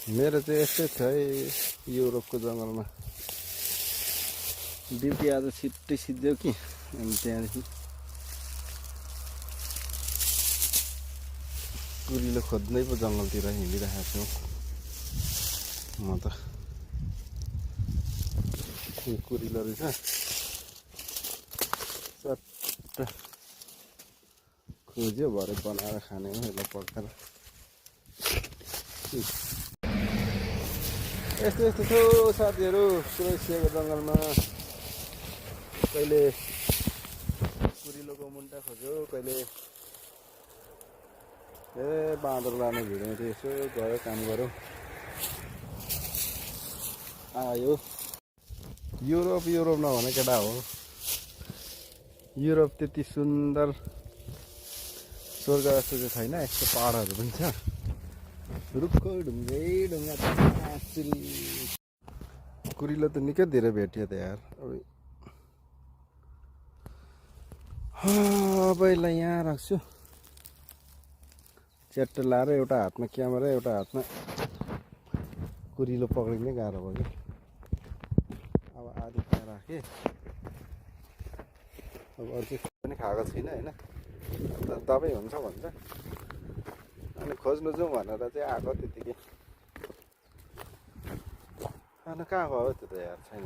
मेरो चाहिँ यस्तै छ है युरोपको जङ्गलमा ड्युटी आज छिट्टै सिद्धियो कि अनि त्यहाँदेखि कुरिलो खोज्दै पो जङ्गलतिर हिँडिरहेको छु म त। कुरिलो रहेछ चट्ट खोज्यो भरे बनाएर खाने हो यसलाई पकाएर। यस्तो यस्तो छ साथीहरू क्रोएसियाको जङ्गलमा। कहिले कुरिलोको मुन्टा खोज्यो, कहिले बाँदर लाने भिडियो थियो, यसो गयो काम गऱ्यो आयो। युरोप युरोप नभने केटा हो, युरोप त्यति सुन्दर स्वर्ग जस्तो चाहिँ छैन। यस्तो पहाडहरू पनि छ, रुखो ढुङ्गै ढुङ्गा आश्री। कुरिलो त निकै धेरै भेटियो त यार। अब यसलाई यहाँ राख्छु, च्याट्ट लाएर एउटा हातमा क्यामेरा एउटा हातमा कुरिलो पक्रिनै गाह्रो भयो कि। अब आधी त्यहाँ राखेँ, अब अरू चाहिँ पनि खाएको छैन होइन, दबाई हुन्छ भन्छ अनि खोज्नु जाउँ भनेर चाहिँ आएको त्यतिकै। अनि कहाँ गयो त्यो त यार, छैन।